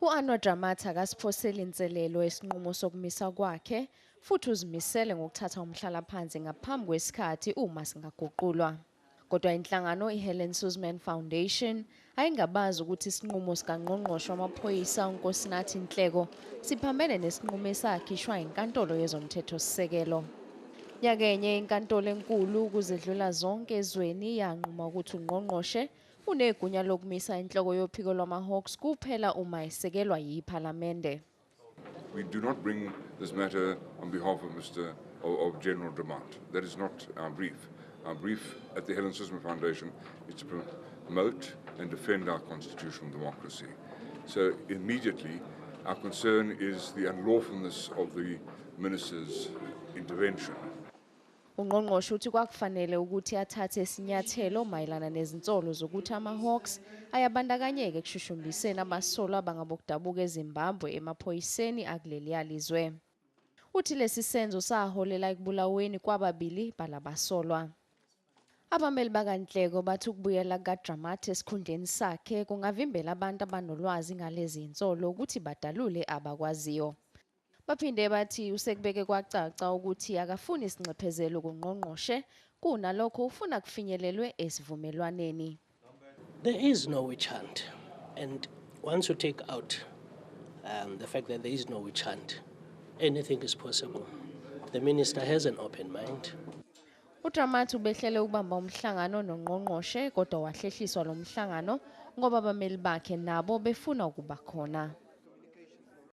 U-Anwar Dramat akasiphoseli inselelo isinqumo sokumisa kwakhe futhi uzimisele ngokuthatha umhlalaphansi ngaphambi kwesikhathi uma singaguqulwa. Kodwa inhlangano iHelen Suzman Foundation ayingabazi ukuthi isinqumo sikangqongqoshe wamaphoyisa uNkosinathi Nhleko siphambene nesinqumo esakhishwa inkantolo yezomthethosisekelo. Nyakenye inkantolo enkulu ukuzedlula zonke ezweni yanquma ukuthi ungqongqoshe unegunya lokumisa inhloko yophiko lwama-Hawks kuphela uma isekelwa yiphalamende. We do not bring this matter on behalf of of General Dramat. That is not our brief. Our brief at the Helen Suzman Foundation is to promote and defend our constitutional democracy. So immediately, our concern is the unlawfulness of the minister's intervention. Ungqongqoshe uthi kwakufanele ukuthi athathe isinyathelo mayelana nezinsolo zokuthi ama-Hawks ayabandakanyeka ekushushumbiseni abasolwa abangabokudabuka eZimbabwe emaphoyiseni akuleliya lizwe. Uthi lesi senzo saholela ekubulaweni kwababili balabasolwa. Abameli bakaNhleko bathi ukubuyela kukaDramat esikhundleni sakhe kungavimbela abantu abanolwazi ngalezi zinsolo ukuthi badalule abakwaziyo. Baphinde bathi usekubeke kwacaca ukuthi akafuni isinxephezelo kungqongqoshe, kunalokho ufuna kufinyelelwe esivumelwaneni. There is no witch hunt. And once you take out the fact that there is no witch hunt, anything is possible. The minister has an open mind. UDramat ubehlele ukubamba umhlangano nongqongqoshe kodwa wahlehliswa lo mhlangano ngoba abameli bakhe nabo befuna ukuba khona.